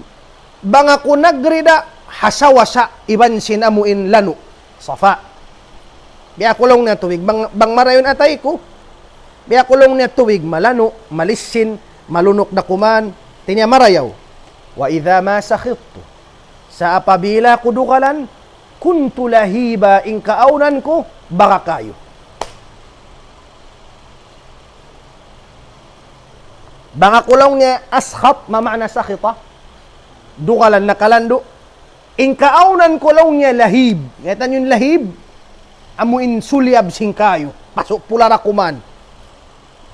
bang aku nagrida, hasa-wasa, iban sin amu in lanu', safa. Biya' aku laung niya tubig, bang, bang marayaw in atay ku, biya' aku laung niya tubig, malanu', malissin, malunuk da kuman, hati niya marayaw. وإذا ما سخطت. Sa' apabila aku dugalan, كنت لهيبا, in kaawnan ku, baga kayu. Bang aku laung niya askhat, ma ma'na sakhita? Dugalan, nakalandu'. In kaawnan ku laung niya lahib. Ngatan in lahib, amu in sulyab sin kayu. Pasu' pula da kuman.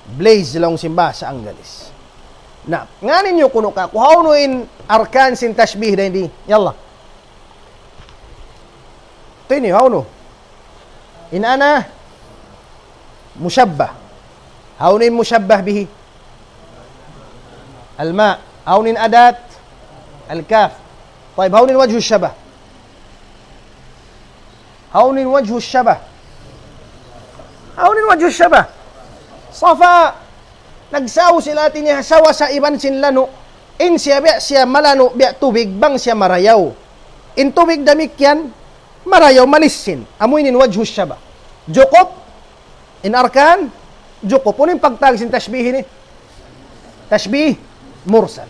Blaze laung sin bahasa Anggalis. Na, ngani niyu kunu' kaku', hawnu in arkan sin tashbih dayn di? Yalla. Tini, hawnu? In ana mushabbah. Hawnu in mushabbah bihi? Al-ma. Hawnu in adat? Al-kaf. Tayyib, hawnu in wajhu shabah? Hawnu in wajhu shabah? Hawnu in wajhu shabah? Safa. Nagsaw sila hati niya ha sawasa iban sin lanu'. In siya biya' siya malanu' biya' tubig bang siya marayaw. In tubig damikkiyan, marayaw malisin. Amu ini in wajhu shabah. Jukup, in arkan, jukup. Unu in pagtawag sin tashbih ini? Tashbih mursal.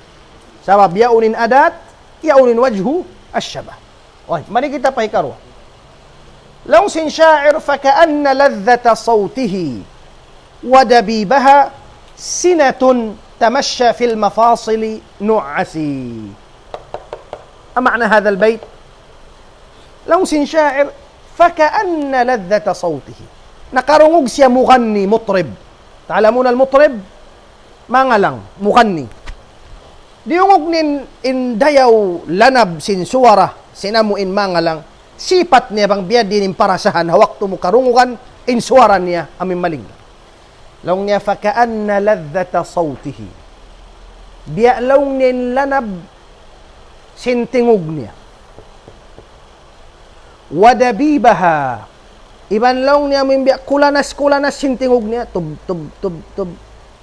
Sabab yaun in adat, yaun in wajhu ash-shabah. Uy, mari kita pa hikaruwa. Laung sin sha'ir, فكأن لذة صوته ودبيبها سنة تمشى في المفاصل نعاسي. ما معنى هذا البيت؟ Laung sin sha'ir, فكأن لذة صوته. Nakarungug siya mughanni, mutrib. تعلمون المطرب؟ Mangalang, mughanni. Diyungug niya in, in dayaw lanab sin suwara, sin amu in mangalang, sipat niya bang biya' diin in parasahan, ha waktu mu karungugan, in suwara niya, amu in maling. Laung niya, فكأن لذة صوته. Biya' laung niya in lanab sin tingug niya. ودبيبها. Iban laung niya amu in biya' kulanas-kulanas sin tingug niya. Tub, tub, tub, tub.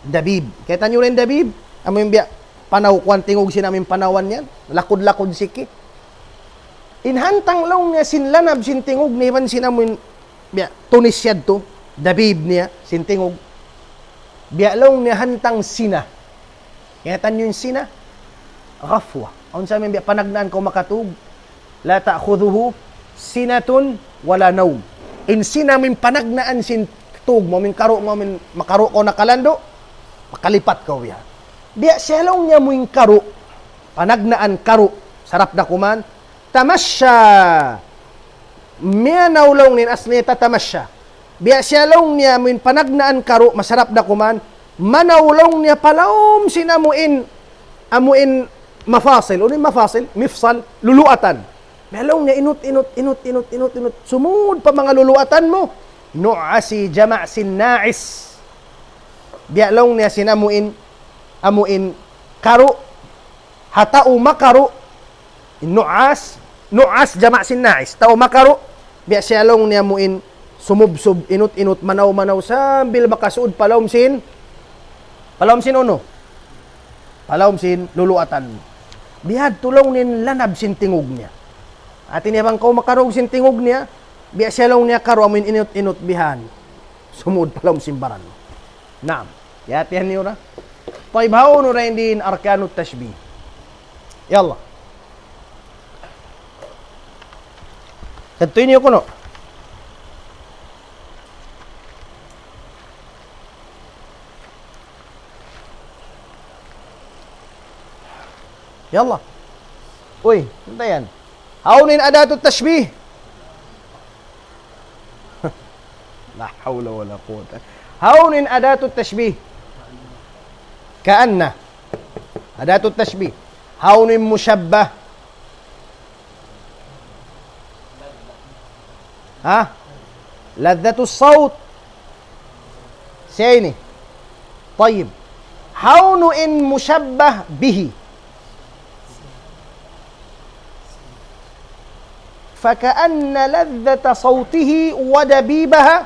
Dabib. Kita' niyu in dabib? Amu in biya' panaw kuwan tingug sin amu in panawan yan. Lakud-lakud siki. In hantang laung niya sin lanab sin tingug niya iban sin amu in biya' tunis yadtu. Dabib niya sin tingug. Biya' laung niya hantang sina. Kita' niyu in sina? Ghafwa. Awn sa amu in biya' panagnaan kaw makatug. لا تأخذه سنة ولا نوم. In sina amu in panagnaan sin tug mu, amu in karu' mu, amu in makaru' kaw nakalandu', makalipat kaw biya'. Biya' siya laung niya amu in karu', panagnaan karu', sarap da kuman, تمشى. Miyanaw laung niya in asli niya تتمشى. Biya' siya laung niya amu in panagnaan karu', masarap da kuman. Manaw laung niya pa lawm sin amu in, amu in mafasil. Unu in mafasil? Mifsal, luluatan. Biya' laung niya inut, inut, inut, inut, inut, inut. Sumud pa manga luluatan mu. Nu'asi jama' sin na'is. Biya' laung niya sin amu in, amu in karu', ha tau makaru', in nu'as, nu'as jama' sin na'is. Tau makaru', biya' siya laung niya amu in sumubsub, inut-inut, manaw-manaw, sambil makasud pa lawm sin, pa lawm sin unu? Pa lawm sin luluatan. Biya' ha yan laung niya in lanab sin tingug niya. Hati niya bang kaw makarungug sin tingug niya, biya' siya laung niya karu' amu in inut-inut bihan. Sumud pa lawm sin baran. Naam. Yatihan niyu na. Tayyib, hawnu ra in diin arkanut tashbih. Yalla. Tantu ini aku no. Yalla. Uy, hintayan. Hawnu in adatut tashbih? La hawla wala quwwata. Hawnu in adatut tashbih? Ka'anna. Adatut tashbih. Hawnu in mushabbah? Ha? Ladhatus sawt. Siya ini. Tayyib. Hawnu in mushabbah bihi? فكأن لذة صوته ودبيبها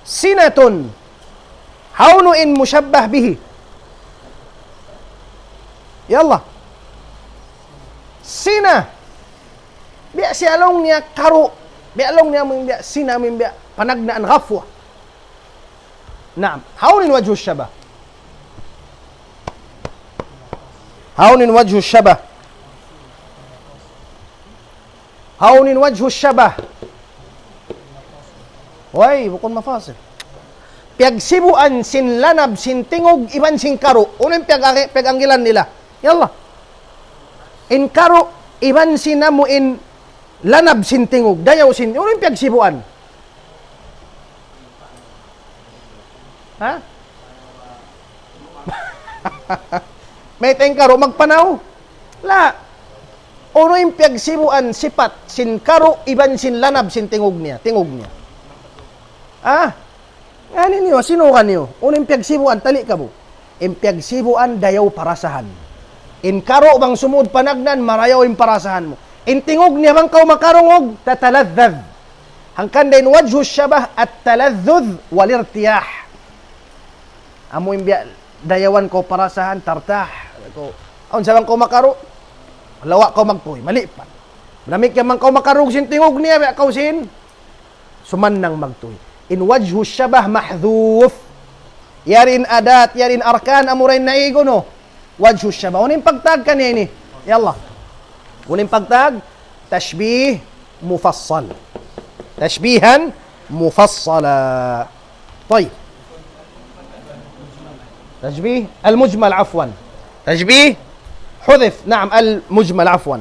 سنة. Hawnu in mushabbah bihi? Yalla. Sina. Biya' siya laung niya karu'. Biya' laung niya amu in biya' sina, amu in biya' panagnaan ghafwa. Naam. Hawnu in wajhu shabah? Hawnu in wajhu shabah? Hawnu in wajhu shabah? Way, bukun mafasil. Piyagsibuan sin lanab sin tingug iban sin karu'. Unu in piyag-, piyag-anggilan nila? Yalla. In karu' iban sin amu in lanab sin tingug. Dayaw sin, unu in piyagsibuan? Ha? Mayta' in karu' magpanaw? La. Unu in piyagsibuan sipat sin karu' iban sin lanab sin tingug niya, tingug niya. Ah? Ngani niyu, sinukan niyu. Unu in piyagsibuan, tali' kamu. In piyagsibuan, dayaw parasahan. In karu' bang sumud panagnaan, marayaw in parasahan mu. In tingug niya bang kaw makarungug, tataladhdhadh. Hangkan da in wajhu shabah, at-taladhdhudh wal-irtiyah. Amu in biya' dayawan kaw parasahan, tartah. Kaw, awn sa bang kaw makaru', lawa' kaw magtuy, malipat. Damikkiyan bang kaw makarug sin tingug niya, biya' kaw sin sumannang magtuy. In wajhu shabah mahdhuf. Yari in adat, yari in arkan, amura in naigun, no? Wajhu shabah. Unu in pagtag kaniya ini? Yalla. Unu in pagtag? Tashbih mufassal. Tashbihan mufassala. طيب. تشبيه المجمل، عفوا. تشبيه حذف، نعم، المجمل، عفوا.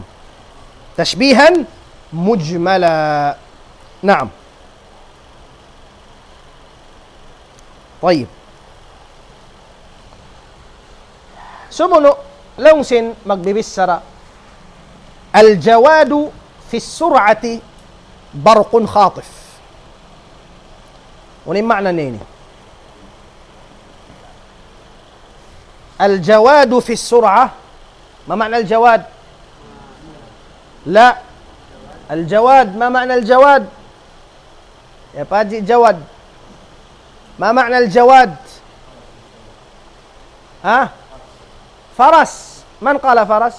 تشبيها مجملا. نعم. طيب. Sumunu', laung sin magbibichara, الجواد في السرعة برق خاطف. Unu in ma'na niya ini? الجواد في السرعة. ما معنى الجواد؟ لا. الجواد، ما معنى الجواد؟ Ya, Pak Haji Jawad. ما معنى الجواد؟ Ha? Faras. من قال faras؟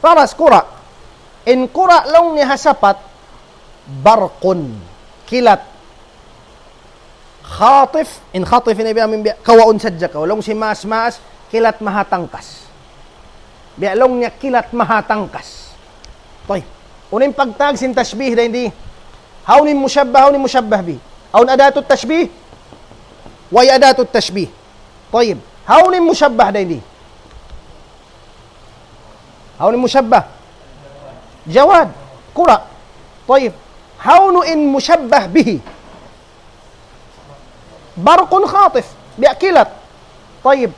Faras, kura'. In kura' laung niya ha sapat, barqun, kilat. Khatif, in khatif ini biya' amin biya' kawaun sadja kaw. Laung sin maas-maas, kilat mahatangkas. Biya' laung niya kilat mahatangkas. Tayyib. Unu in pagtag sin tashbih dayn di? Hawnu in mushabbah, hawnu in mushabbah bih? Awn adatut tashbih? Way adatut tashbih. Tayyib. Hawnu in mushabbah dayn di? Hawnu in mushabbah? Jawad. Kura'. Tayyib. Hawnu in mushabbah bihi? Barqun khatif. Biya' kilat. Tayyib.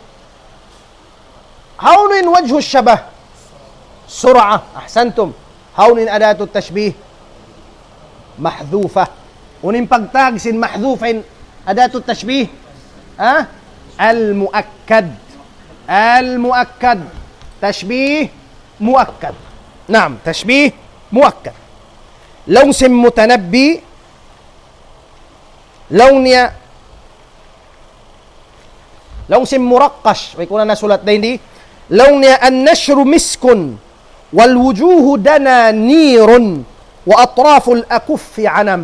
Hawnu in wajhu shabah? Sur'ah. Ahsantum. Hawnu in adatut tashbih? Mahdhufa. Unu in pagtag sin mahdhufa in adatut tashbih? Ha? Al-muakkad. Al-muakkad. Tashbih muakkad. Naam, tashbih muakkad. Laung sin Mutanabbi, laung niya, laung sin Muraqqash, way ku na nasulat dayn di, laung niya, النشر مسك والوجوه دنانير وأطراف الأكف عنم.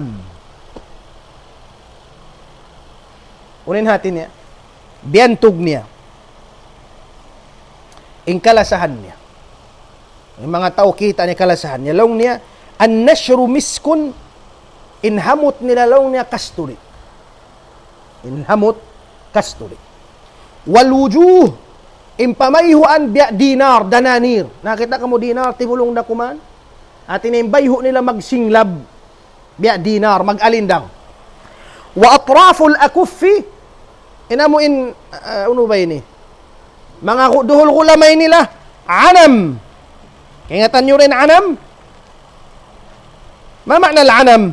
Unu in hati niya? Biyantug niya in kalasahan niya. In manga tau kita' niya kalasahan niya. Laung niya, النشر مسك, in hamut nila laung niya kasturi. In hamut kasturi. والوجوه, in pamayhuan biya' dinar, dananir. Nakakita' kamu dinar, tibulung da kuman? Hati niya in bayhu' nila magsinglab. Biya' dinar, mag-alindang. وأطراف الأكف, in amu in, ah, unu ba ini? Manga gu-, duhul gulamay nila, anam. Kaingatan niyu in anam? ما معنى العنم؟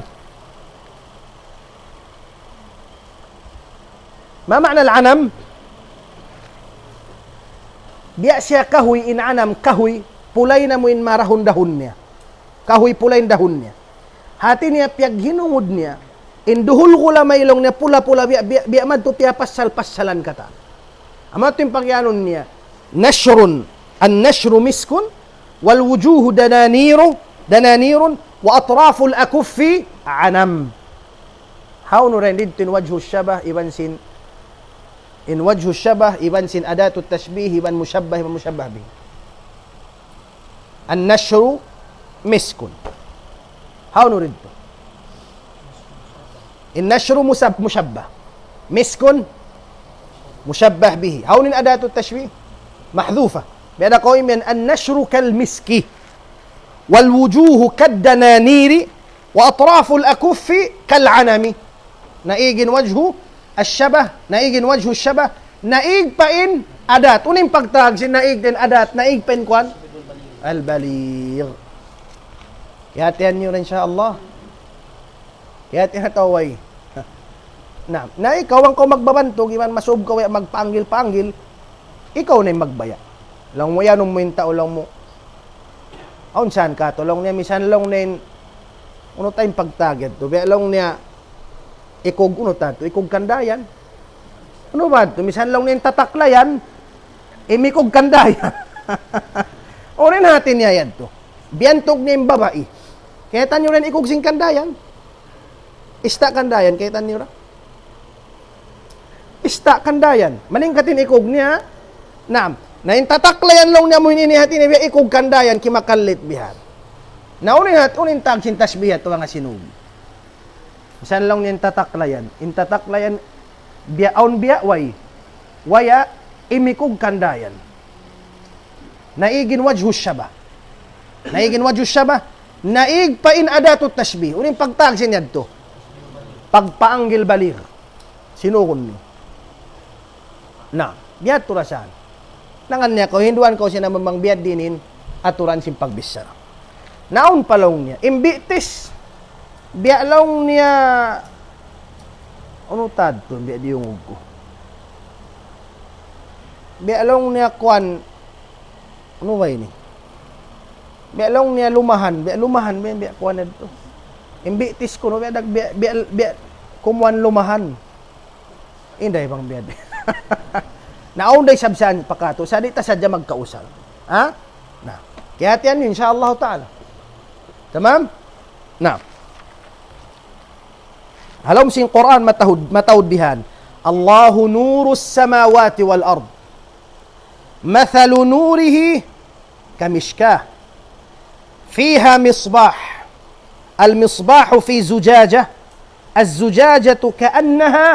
ما معنى العنم؟ Biya' siya kahuy, in anam, kahuy, pulay na mu in marahun dahun niya. Kahuy pulay in dahun niya. Hati niya piyaghinungud niya, in duhul gulamay laung niya pula-pula biya', biya', biya' madtu piyapassal-passalan katan. Amu yadtu in pagiyanun niya, نشر, النشر مسك والوجوه دنانير، دنانير وأطراف الأكف عنم. Hawnu dayn didtu in wajhu shabah iban sin, in wajhu shabah iban sin adatut tashbih iban mushabbah iban mushabbah bih. النشر مسك. Hawnu didtu? In nashru musab-, mushabbah. Miskun mushabbah bihi. Hawnu in adatut tashbih? Mahdhufa. Biya' da kaw imiyan, النشر كالمسك والوجوه كالدنانير وأطراف الأكف كالعنم. Naig in wajhu ash-shabah, naig in wajhu ash-shabah, naig pa in adat. Unu in pagtag sin naig in adat, naig pa in kuwan? Al-baligh. Kiyahatihan niyu na, insya Allah. Kiyahatihan atawa way? Na, na ikaw bang kaw magbabantug, iban masub kaw way magpanggil-panggil, ikaw na in magbaya'. Laung mu yan, umu in tau, laung mu. Awn saan katu', laung niya, misan laung niya in, unu ta in pagtag yadtu, biya' laung niya, ikug, unu ta tu, ikug Kandayan. Unu ba yadtu? Misan laung niya in tataklayan, imikug kandayan. Unu in hati niya yadtu? Biyantug niya in babai. Kaytan niyu ra in ikug sin kandayan. Ista' kandayan, kaytan niyu ra. Ista' kandayan. Malingkat in ikug niya. Naam. Na in tataklayan laung niya amu ini, hati niya biya' ikug kandayan, kimakallit bihan. Na unu in hat-, unu in tag sin tashbih yadtu, manga sinug. Misan laung niya in tataklayan. In tataklayan, biya' awn biya' way. Waya' imikug kandayan. Naig in wajhu shabah. Naig in wajhu shabah. Naig pa in adatu tashbih. Unu in pagtag sin yadtu? Pagpaanggil baligh. Sinugun niyu. Na, biya' tu rasahan. Nangan niya kaw, hinduan kaw siya na mamang biya' diin in aturan sin pagbichara. Naun pa laung niya. In bi'tis, biya' laung niya, unu tad tu, biya' diyungug ku. Biya' laung niya kuwan, unu ba ini? Biya' laung niya lumahan, biya' lumahan, biya', biya' kuwan na tu. In bi'tis kunu', biya' dag-, biya', biya', biya' kumuan lumahan. Inday bang biya' di. Na awn da isab siya pa katu', sa' di' ta sadja magkausal. Ha? Na. Kiyahatihan niyu, insha Allah ta'ala. Tamam? Na. Ha lawm sin Qur'an mataud, mataud bihan. الله نور السماوات والأرض. مثل نوره كمشكاة فيها مصباح. المصباح في زجاجة. الزجاجة كأنها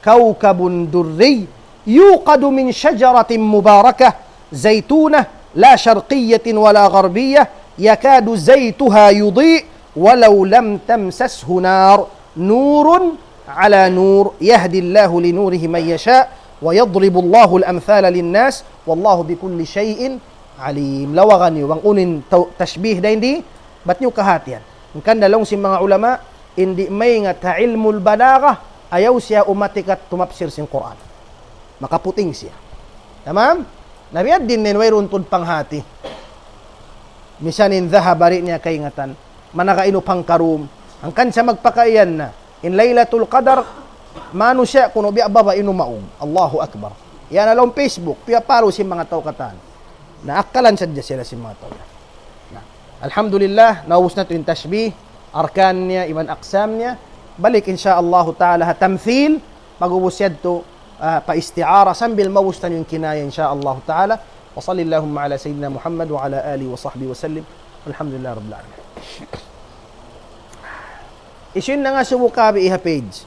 كوكب دري يوقد من شجرة مباركة زيتونة لا شرقية ولا غربية يكاد زيتها يضيء ولو لم تمسسه نار نور على نور يهدي الله لنوره من يشاء ويضرب الله الأمثال للناس والله بكل شيء عليم. Lawagan niyu bang unu in taw-, tashbih da ini, bat niyu kahatihan. Hangkan da laung sin manga ulama, in di' maingat ha ilmul balagha, ayaw siya umatikat tumapsir sin Qur'an. Makaputing siya. Tamam? Na biya' diin in wayruun tuud panghati. Misan in dhahab, di' niya kaingatan. Managa inu pangkarum. Hangkan siya magpakaiyan na. In Laylatul Qadar, manusiya' kunu' biya' babai numaug. Allahu Akbar. Yan na laung Facebook, piyaparu sin manga tau katan. Na akkalan sadja sila sin manga tau. Na, alhamdulillah, naubus natu' in tashbih, arkan niya, iban aqsam niya. Balik, insha Allahu ta'ala, ha tamthil, pag-ubus yadtu, ah, pa isti'ara, sambil maubus taniyu in kinaya, insha Allahu ta'ala. وصل اللهم على سيدنا محمد وعلى آله وصحبه وسلم. والحمد لله رب العالمين. Hisiyu in nangasubu kabi ha page?